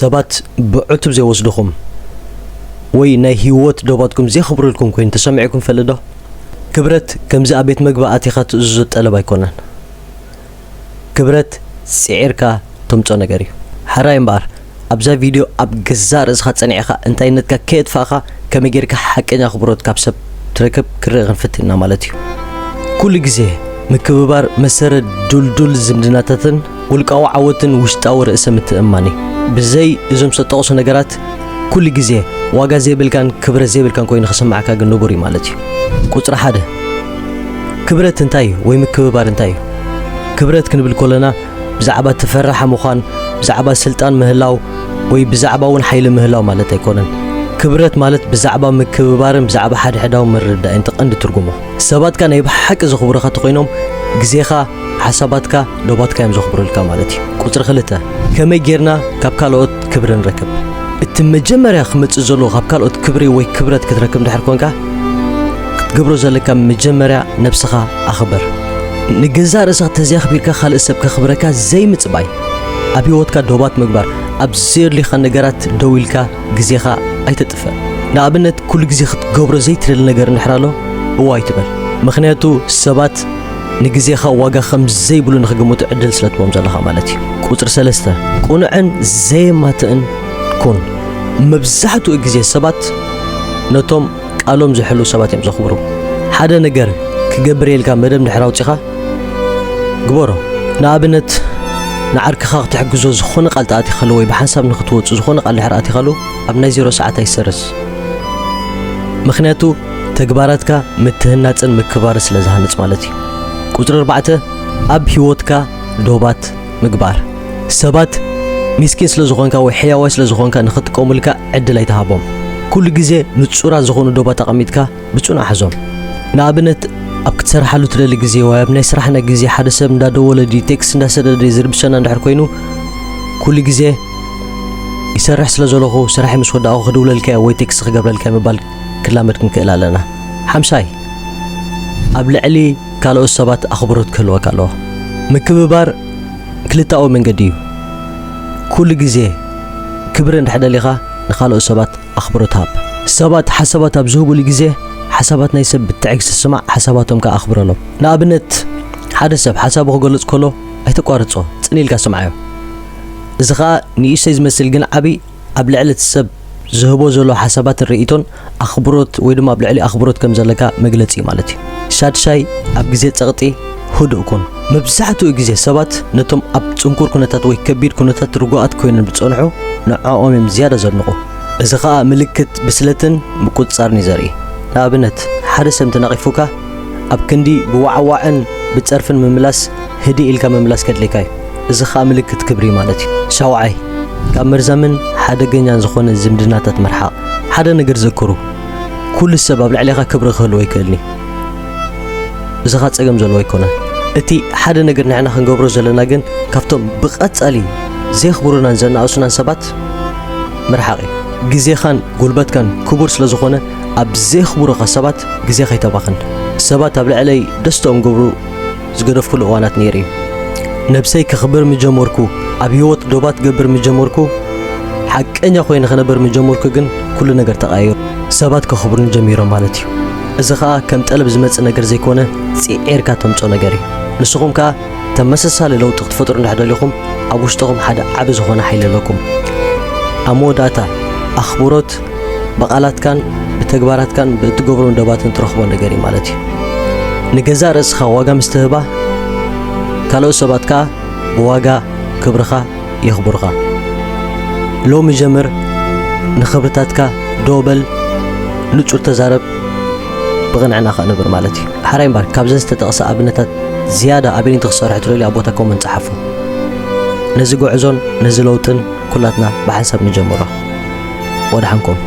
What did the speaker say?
ሰባት ብዕቱብ ዘይወስድኹም ወይ ናይ ህይወት ዶባትኩም ዘይኽብሩልኩም ኮይኑ ተሰሚዕኩም ይፈልጥ ዶ? ክብረት ከምዚ ኣብ ቤት መግቢ ኣቲኻ ትእዝዞ ጠለብ ኣይኮነን። ክብረት ጽዒርካ ተምጾ ነገር እዩ። ሕራይ እምበኣር ኣብዛ ቪድዮ ኣብ ገዛእ ርእስኻ ጸኒዕኻ እንታይነትካ ከየጥፋእኻ ከመይ ጌርካ ሓቀኛ ኣኽብሮት ካብ ሰብ ትረክብ ክርኢ ክንፍትን ኢና ማለት እዩ። ኩሉ ግዜ ምክብባር መሰረት ድልዱል ዝምድናታትን ውልቃዊ ዓወትን ውሽጣዊ ርእሰ ምትእምማን እዩ። ብዘይ እዞም ዝተጠቕሱ ነገራት ኩሉ ግዜ ዋጋ ዘይብልካን ክብረት ዘይብልካን ኮይኑ ክስምዓካ ግን ንቡር እዩ ማለት እዩ። ቁጽሪ ሓደ፣ ክብረት እንታይ እዩ ወይ ምክብባር እንታይ እዩ? ክብረት ክንብል ከለና ብዛዕባ ተፈራሒ ምዃን፣ ብዛዕባ ስልጣን ምህላው ወይ ብዛዕባ እውን ሓይሊ ምህላው ማለት ኣይኮነን። ክብረት ማለት ብዛዕባ ምክብባርን ብዛዕባ ሓድሕዳዊ ምርድዳእን እቲ ቀንዲ ትርጉሙ። ሰባትካ ናይ ብሓቂ ዘኽብሩኻ ተኾይኖም ግዜኻ፣ ሓሳባትካ፣ ዶባትካ እዮም ዘኽብሩልካ ማለት እዩ። ቁጽሪ ክልተ፣ ከመይ ጌርና ካብ ካልኦት ክብሪ ንረክብ? እቲ መጀመርያ ክመጽእ ዘለዎ ካብ ካልኦት ክብሪ ወይ ክብረት ክትረክብ እንድሕር ኮንካ፣ ክትገብሮ ዘለካ መጀመርያ ነብስኻ ኣኽብር። ንገዛእ ርእስኻ ተዘይኣኽቢርካ ካልእ ሰብ ከኽብረካ ዘይምጽባይ፣ ኣብ ህይወትካ ዶባት ምግባር፣ ኣብ ዘየድልዩኻ ነገራት ደው ኢልካ ግዜኻ ኣይተጥፍእ። ንኣብነት ኩሉ ግዜ ክትገብሮ ዘይትደሊ ነገር እንድሕር ኣሎ እዋ ኣይትበል። ምኽንያቱ ሰባት ንግዜኻ ዋጋ ከም ዘይብሉ ንኽግምቱ ዕድል ስለ ትቦም ዘለኻ ማለት እዩ። ቁጽሪ ሰለስተ፣ ቅኑዕን ዘየማትእን ኩን። መብዛሕትኡ ግዜ ሰባት ነቶም ቃሎም ዝሕልዉ ሰባት እዮም ዘኽብሩ። ሓደ ነገር ክገብር ኢልካ መደብ እንድሕር ኣውጺኻ ግበሮ። ንኣብነት ንዓርክኻ ክትሕግዞ ዝኾነ ቃል ተኣቲኻሉ ወይ ብሓንሳብ ንኽትወጹ ዝኾነ ቃል ድሕር ኣቲኻሉ ኣብ ናይ ዜሮ ሰዓት ኣይሰርዝ። ምኽንያቱ ተግባራትካ ምትህናጽን ምክባር ስለ ዝሃንጽ ማለት እዩ። ቁጽሪ ኣርባዕተ፣ ኣብ ህይወትካ ዶባት ምግባር። ሰባት ሚስኪን ስለ ዝኾንካ ወይ ሕያዋይ ስለ ዝኾንካ ንኽጥቀሙልካ ዕድል ኣይትሃቦም። ኩሉ ግዜ ንጹራት ዝኾኑ ዶባት ኣቐሚጥካ ብጽኑዕ ሓዞም። ንኣብነት ኣብ ክትሰርሓሉ ትደሊ ግዜ ወይ ኣብ ናይ ስራሕና ግዜ ሓደ ሰብ እንዳደወለ ድዩ ቴክስት እንዳሰደደ ድዩ ዝርብሸና እንድሕር ኮይኑ ኩሉ ግዜ ይሰርሕ ስለ ዘለኹ ስራሐይ ምስ ወዳእኹ ክድውለልካ እየ ወይ ቴክስት ክገብረልካ እየ ምባል ክላመድ ክንክእል ኣለና። ሓምሻይ፣ ኣብ ልዕሊ ካልኦት ሰባት ኣኽብሮት ክህልወካ ኣለዎ። ምክብባር ክልተኣዊ መንገዲ እዩ። ኩሉ ግዜ ክብሪ እንድሕር ደሊኻ ንኻልኦት ሰባት ኣኽብሮት ሃብ። ሰባት ሓሳባት ኣብ ዝህቡሉ ግዜ ሓሳባት ናይ ሰብ ብትዕግስቲ ስማዕ፣ ሓሳባቶም ከኣ ኣኽብረሎም። ንኣብነት ሓደ ሰብ ሓሳቡ ክገልጽ ከሎ ኣይተቋርጾ፣ ጽን ኢልካ ስምዓዮ። እዚ ኸኣ ንእሽተይ ዝመስል ግን ዓቢ ኣብ ልዕሊ እቲ ሰብ ዝህቦ ዘሎ ሓሳባትን ርእይቶን ኣኽብሮት ወይ ድማ ኣብ ልዕሊ ኣኽብሮት ከም ዘለካ መግለጺ እዩ ማለት እዩ። ሻድሻይ ኣብ ግዜ ጸቕጢ ህዱእ ኩን። መብዛሕትኡ ግዜ ሰባት ነቶም ኣብ ጽንኩር ኩነታት ወይ ከቢድ ኩነታት ርጉኣት ኮይኖም ዝጸንሑ ንዕኦም እዮም ዝያዳ ዘድንቑ። እዚ ኸኣ ምልክት ብስለትን ምቁጽጻርን እዩ ዘርኢ። ንኣብነት ሓደ ሰብ እንተነቒፉካ ኣብ ክንዲ ብዋዕዋዕን ብጸርፍን ምምላስ ህድእ ኢልካ ምምላስ ከድልየካ እዩ። እዚ ኸኣ ምልክት ክብሪ ማለት እዩ። ሻውዓይ፣ ካብ መርዛምን ሓደገኛን ዝኾነ ዝምድናታት ምርሓቕ። ሓደ ነገር ዘክሩ፣ ኩሉ ሰብ ኣብ ልዕሌኻ ክብሪ ክህልዎ ኣይክእልን እዩ። እዚ ኸኣ ጸገም ዘለዎ ኣይኮነን። እቲ ሓደ ነገር ንሕና ክንገብሮ ዘለና ግን ካብቶም ብቐጻሊ ዘየኽብሩናን ዘናእሱናን ሰባት ምርሓቕ እዩ። ግዜኻን ጉልበትካን ክቡር ስለ ዝኾነ ኣብ ዘየኽብሩኻ ሰባት ግዜኻ ኣይተባኽን። ሰባት ኣብ ልዕለይ ደስተኦም ክገብሩ ዝገደፍኩሉ እዋናት ነይሩ እዩ። ነብሰይ ከኽብር ምጀመርኩ፣ ኣብ ህይወት ዶባት ክገብር ምጀመርኩ፣ ሓቀኛ ኮይነ ክነብር ምጀመርኩ ግን ኩሉ ነገር ተቐያይሩ። ሰባት ከኽብሩኒ ጀሚሮም ማለት እዩ። እዚ ኸኣ ከም ጠለብ ዝመጽእ ነገር ዘይኮነ ጽዒርካ ተምጾ ነገር እዩ። ንስኹም ከኣ ተመሳሳሊ ለውጢ ክትፈጥሩ እንድሕር ደሊኹም ኣብ ውሽጥኹም ሓደ ዓቢ ዝኾነ ሓይሊ ኣለኩም። ኣብ መወዳእታ ኣኽብሮት ብቓላትካን ብተግባራትካን ብእትገብሮ መደባትን ትረኽቦ ነገር እዩ ማለት እዩ። ንገዛእ ርእስኻ ዋጋ ምስ ትህባ ካልኦት ሰባት ከኣ ብዋጋ ክብርኻ የኽብሩኻ። ሎሚ ጀምር፣ ንኽብርታትካ ደው በል፣ ንጹር ተዛረብ፣ ብቕንዕና ከኣ ንብር ማለት እዩ። ሓራይ እምበር ካብዘን ዝተጠቕሳ ኣብነታት ዝያዳ ኣበይን ክትሰርሑ ትኽእሉ ኣብ ቦታ ኮመንት ጸሓፉ። ነዚ ጉዕዞን ነዚ ለውጥን ኩላትና ብሓንሳብ ንጀምሮ። ወድሓንኩም።